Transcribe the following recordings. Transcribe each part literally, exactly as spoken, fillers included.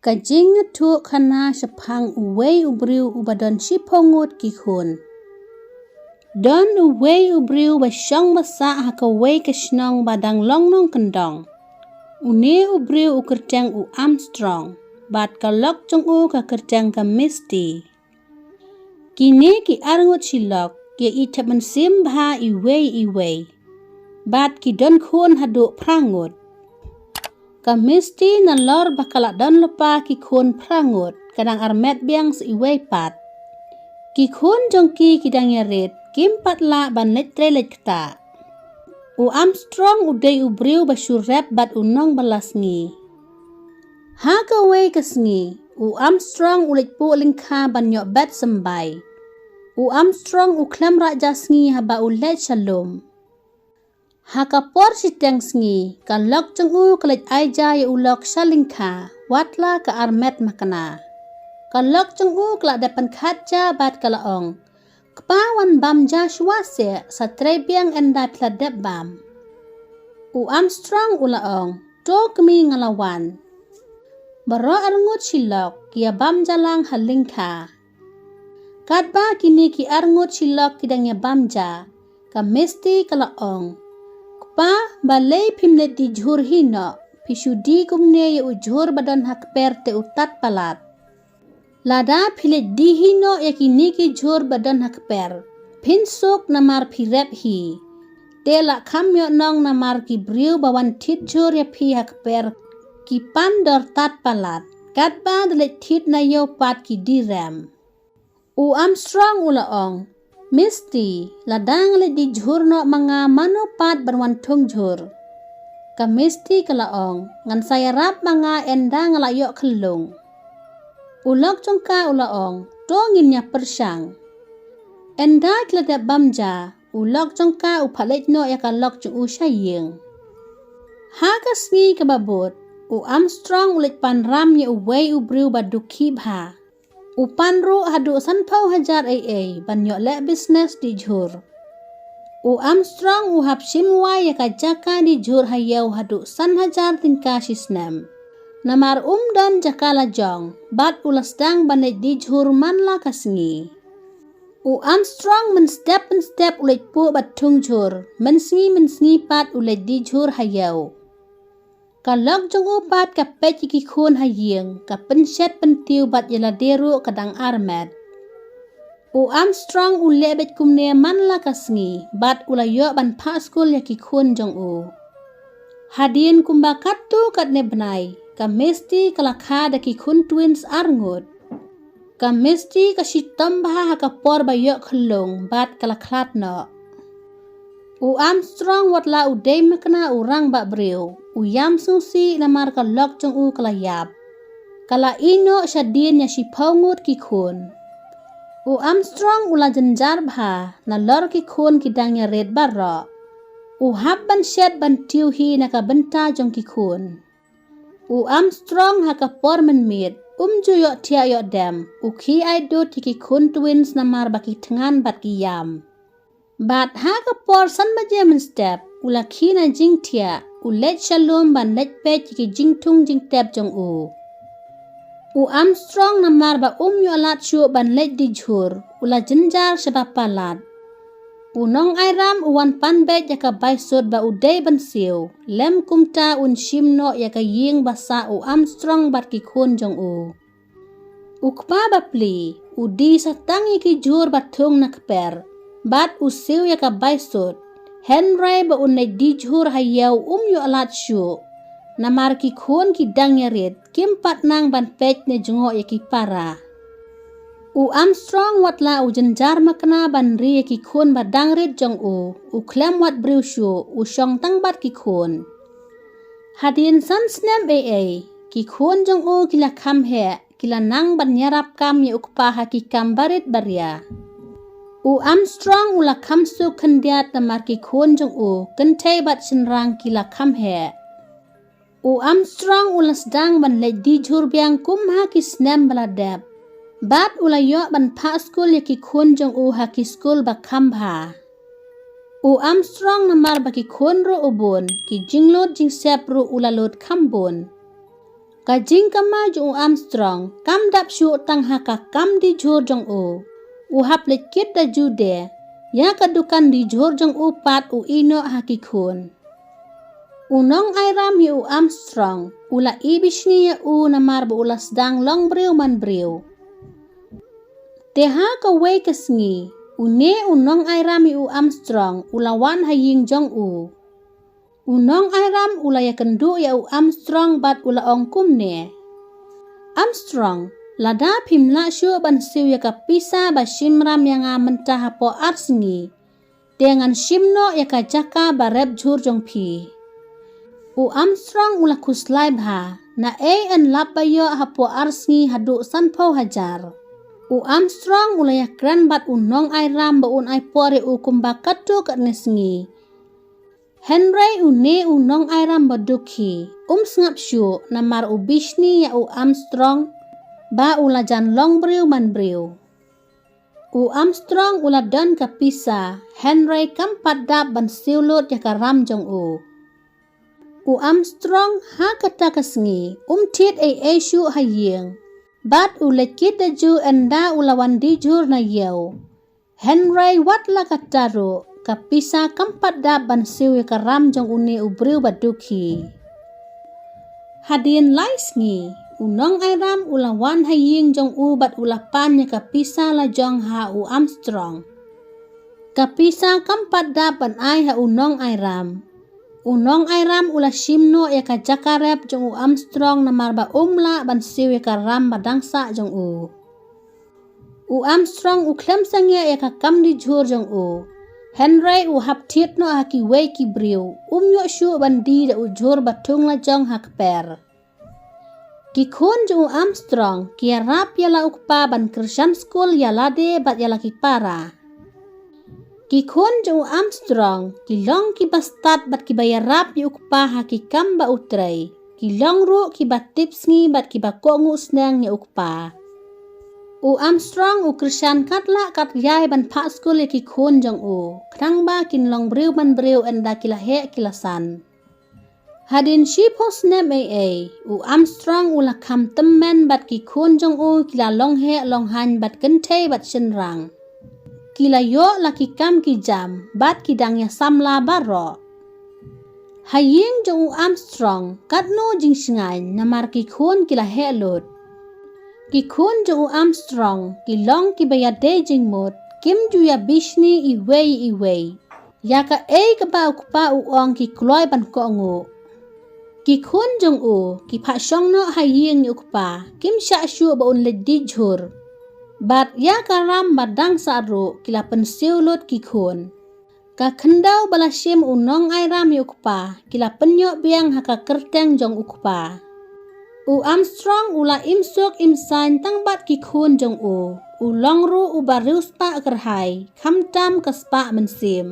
Ka jingïathuh khana shaphang uwei u briew uba don shiphew ngut ki khun. Don uwei u briew ba shong ba sah ha kawei ka shnong ba dang long nongkyndong. Une u briew u kyrteng u Armstrong, bad ka lok jong u ka kyrteng ka Misty. Kine ki arngut shilok ki ïeit thep mynsiem bha iwei iwei. Bad ki don khun haduh phra ngut. Ka Misty nalor ba ka la don lypa ki khun phra ngut, ka dang armet biang sa iwei pat. Ki khun jong ki ki dang ïarit, kim pat lah ban leit trei leit ktah. U Armstrong u dei u briew ba shu rep bad u nong ba la sngi. Ha kawei ka sngi, u Armstrong u leit puh lyngkha ban ïoh bet symbai. U Armstrong u khlem rah ja sngi haba u leit sha lum. Ha ka por shiteng sngi, ka lok jong u ka leit ai ja ïa u lok sha lyngkha, wat la ka armet makna. Ka lok jong u ka la dep pynkhat ja bad ka la ong, "Kpa, wan bam ja shuwa seh, sa trei biang ynda phi la dep bam." U Armstrong u la ong, "To kmie, nga la wan." Baroh arngut shilok ki ïa bam ja lang ha lyngkha. Katba kine ki arngut shilok ki dang ïa bam ja, ka Misty ka la ong, "Kpa, balei phim leit die jhur hi noh, phi shu die kumne ïa u jhur ba don ha kper te u tad palat. Lada phi leit die hi noh ïa kine ki jhur ba don ha kper, phin suk namar phi rep hi. Te la kham ïoh nong namar ki briew ba wan thied jhur ïa phi ha kper ki pan dor tad palat, katba da leit thied na ïew pat ki die rem." U Armstrong u la ong, "Misty, lada nga leit die jhur noh ma nga, mano pat ban wan thung jhur?" Ka Misty ka la ong, "Ngan sa ïarap ma nga ynda nga la ïoh khyllung." U lok jong ka u la ong, "To ngin ïa pyrshang." Ynda ki la dep bam ja, u lok jong ka u phah leit noh ïa ka lok jong u sha ïing. Ha ka sngi kaba bud, u Armstrong u leit pan ram ïa uwei u briew ba dukhi bha. U pan ruh haduh sanphew hajar ei ei ban ïoh leh business die jhur. U Armstrong u hap shim wai ïa ka jaka die jhur ha ïew haduh san hajar tyngka shi snem. Namar um don jaka la jong, bad u la sdang ban leit die jhur man la ka sngi. U Armstrong mynstep mynstep u leit puh bad thung jhur, mynsngi mynsngi pat u leit die jhur ha ïew. Ka lok jong u pat ka peit ïa ki khun ha ïing, ka pynshet pyntiew bad ïa lade ruh ka dang armet. U Armstrong u leh beit kumne man la ka sngi, bad u la ïoh ban phah skul ïa ki khun jong u. Hadien kumba katto katne bnai, ka Misty ka la kha da ki khun twins arngut. Ka Misty ka shitom bha ha ka por ba ïoh khyllung bad ka la khlad noh. U Armstrong wat la u dei makna u rangbah briew, u ïam sngewsih namar ka lok jong u ka la ïap. Ka la ïeh noh shadien ïa shiphew ngut ki khun. U Armstrong u la jynjar bha, nalor ki khun ki dang ïarit baroh. U hap ban shet ban tiew hi na ka bynta jong ki khun. U Armstrong ha ka por mynmiet, um ju ïoh thiah ïoh dem, u khie ai dud ïa ki khun twins namar ba ki thngan bad ki ïam. Bad ha ka por san baje mynstep, u la khie na jingthiah, u leit sha lum ban leit peit ïa ki jingthung jingtep jong u. U Armstrong namar ba um ïoh lad shuh ban leit die jhur, u la jynjar shaba palat. U nongai ram u wan pan beit ïa ka bai sut ba u dei ban siew, lem kumta un shim noh ïa ka ïing ba sah u Armstrong bad ki khun jong u. U kpa bapli, u die sa tang ïa ki jhur ba thung na kper, bad u siew ïa ka bai sut, hynrei ba un leit die jhur ha ïew um ïoh lad shuh. Namar ki khun ki dang ïarit, kim pat nang ban peit ne jngoh ïa ki para. U Armstrong wat la u jynjar makna ban ri ïa ki khun ba dang rit jong u, u khlem wad briew shuh, u shong tang bad ki khun. Hadien san snem ei ei, ki khun jong u ki la kham heh, ki la nang ban ïarap kam ïa u kpa ha ki kam barit baria. U Armstrong u la kham suk khyndiat namar ki khun jong u, kynthei bad shynrang ki la kham heh. U Armstrong u la sdang ban leit die jhur biang kum ha ki snem ba la dep. Bad u la ïoh ban phah skul ïa ki khun jong u ha ki skul ba kham bha. U Armstrong namar ba ki khun ruh u bun, ki jinglut jingsep ruh u la lut kham bun. Ka jingkama jong u Armstrong kam dap shuh tang ha ka kam dijhur jong u. U hap leit kit da ju de, ïa ka dukan dijhur jong u pat u ïeh noh ha ki khun. U nongairam ïa u Armstrong u la ibishni ïa u namar ba u la sdang long briew man briew. Te ha kawei ka sngi, une u nongairam ïa u Armstrong u la wan ha ïing jong u. U nongairam u la ïakynduh ïa u Armstrong bad u la ong kumne: Armstrong, lada phim lah shuh ban siew ïa ka pisa ba shim ram ïa nga mynta hapoh ar sngi, te ngan shim noh ïa ka jaka ba rep jhur jong phi. U Armstrong u la khuslai bha, naei yn lap ba ïoh hapoh ar sngi haduh sanphew hajar. U Armstrong u la ïakren bad u nongairam ba un ai por ïa u kumba katto katne sngi. Hynrei une u nongairam ba dukhi um sngap shuh namar u bishni ïa u Armstrong ba u la jan long briew man briew. U Armstrong u la don ka pisa, hynrei kam pat dap ban siew lut ïa ka ram jong u. U Armstrong ha kata ka sngi um thied ei ei shuh ha ïing. Bad u leit kit da ju ynda u la wan dijhur na ïew. Hynrei wat la kata ruh, ka pisa kam pat dap ban siew ïa ka ram jong une u briew ba dukhi. Hadien lai sngi, u nongairam u la wan ha ïing jong u bad u la pan ïa ka pisa la jong ha u Armstrong. Ka pisa kam pat dap ban ai ha u nongairam. U nongairam u la shim noh ïa ka jaka rep jong u Armstrong namar ba um lah ban siew ïa ka ram ba dang sah jong u. U Armstrong u khlem sangeh ïa ka kam dijhur jong u. Hynrei u hap thied noh ha kiwei ki briew, um ïoh shuh ban die da u jhur ba thung la jong ha kper. Ki khun jong u Armstrong ki ïarap ïa la u kpa ban kyrshan skul ïa lade bad ïa la ki para. Ki khun jong u Armstrong ki long kiba stad bad kiba ïarap ïa u kpa ha ki kam ba u trei. Ki long ruh kiba tip sngi bad kiba kohnguh sneng ïa u kpa. U Armstrong u kyrshan katba lah katba ïai ban phah skul ïa ki khun jong u, khnang ba kin long briew man briew ynda ki la heh ki la san. Hadien shiphew snem ei ei, u Armstrong u la kham tymmen bad ki khun jong u ki la long heh long haiñ bad kynthei bad shynrang. Ki la ïoh la ki kam ki jam bad ki dang ïa samla baroh. Ha ïing jong u Armstrong katno jingshngaiñ namar ki khun ki la heh lut. Ki khun jong u Armstrong ki long kiba ïadei jingmut, kim ju ïa bishni iwei iwei. Ïa kaei kaba u kpa u ong ki kloi ban kohnguh. Ki khun jong u ki phah shong noh ha ïing ïa u kpa, kim shah shuh ba un leit die jhur. Bad ïa ka ram ba dang sah ruh ki la pynsiew lut ki khun. Ka khyndew ba la shim u nongairam ïa u kpa ki la pynïoh biang ha ka kyrteng jong u kpa. U Armstrong u la im suk im saiñ tang bad ki khun jong u. U long ruh uba riewspah kyrhai, khamtam ka spah mynsiem.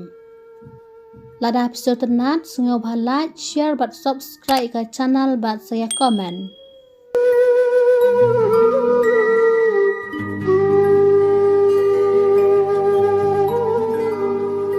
Lada phi sngewtynnat, sngewbha like, share bad subscribe ka channel bad sa ïa comment.